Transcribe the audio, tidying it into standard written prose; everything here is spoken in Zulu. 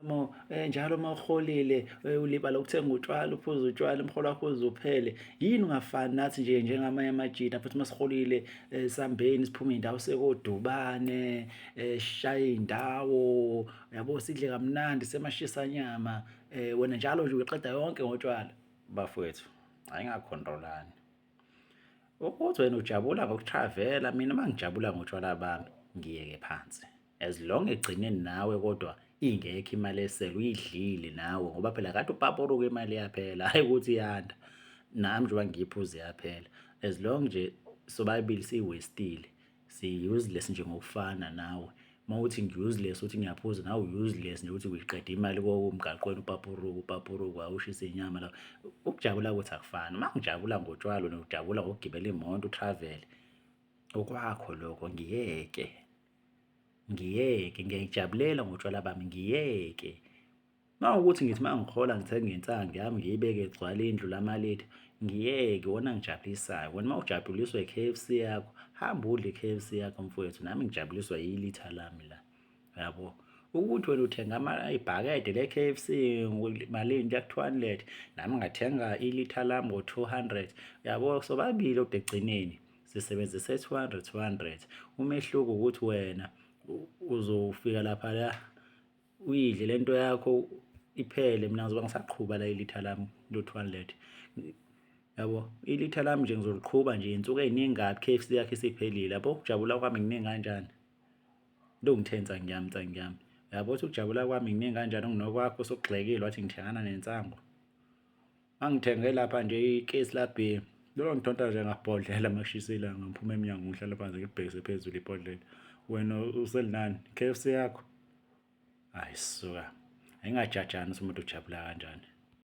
Mo njalo uma uholile ulibala ukuthenga utshwala, uphuze utshwala, umholo wakho uze uphele. Yini ungafani nathi nje njengamanye amajita futhi uma siholile sihambeni siphume iy'ndawo sekodubane, sishaye iy'ndawo, yabo sidle kamnandi semashisanyama. Wena njalo nje uyiqeda yonke ngotshwala. Bafowethu, ayingakhontrolani. Ukuthi wena ujabula ngokutravela, mina uma ngijabula ngotshwala bami ngiyeke phansi. As long egcineni nawe kodwa ingekho imali esele uyidlile nawe ngoba phela kade upaporuka imali iyaphela, hhayi ukuthi iyanda. Nami njengoba ngiyiphuza iyaphela. As long nje sobabili siyi-waste-ile, si-useless nje ngokufana nawe. Uma uthi ngi-useless uthi ngiyaphuza nawe u-useless nje ukuthi uyiqeda imali komgaqweni upapuruka upapuruka ushisa inyama la. Ukujabula kwethu akufani. Uma ngijabula ngotshwala wena ujabula ngokugibela imoto u-travel. Okwakho lokho ngiyeke. Ngiyeke, ngiyayijabulela ngotshwala bami ngiyeke. Uma kuwukuthi ngithi uma ngihola ngithenga insangu yami ngiyibeke igcwale indlu lamalitha, ngiyeke iwona angijabulisayo. Wena uma ujabuliswa i-K_F_C yakho, hamba udle i-K_F_C yakho mfowethu, nami ngijabuliswa yilitha lami la, yabo. Ukuthi wena uthenga ibhakede le-K_F_C malini liya-200, nami ngathenga ilitha lami ngo-200, yabo. Sobabili kodwa ekugcineni sisebenzise 200 200. Umehluko ukuthi wena uzofika laphaya uyidle lento yakho iphele, mina ngizoba ngisaqhuba la ilitha lami lo-200, yabo. Ilitha lami nje ngizoliqhuba nje iy'nsuku ey'ningi kabi, K_F_C yakho isiphelile, yabo. Ukujabula kwami kuningi kanjani? Lo ngithe nsangu yami, nsangu yami, uyabo ukuthi ukujabula kwami kuningi kanjani kunokwakho usugxekile wathi ngithengana nensangu. Mangithenge lapha nje ikesi labhiya, lolo ngithonta nje ngabhodlela uma kushisa ilanga, ngiphume emnyango ngihlale phansi ngibhekise phezulu ibhodlela. Wena uselinani, K_F_C yakho? Hhayi suka, ayingajajani ukuthi umuntu ujabula kanjani.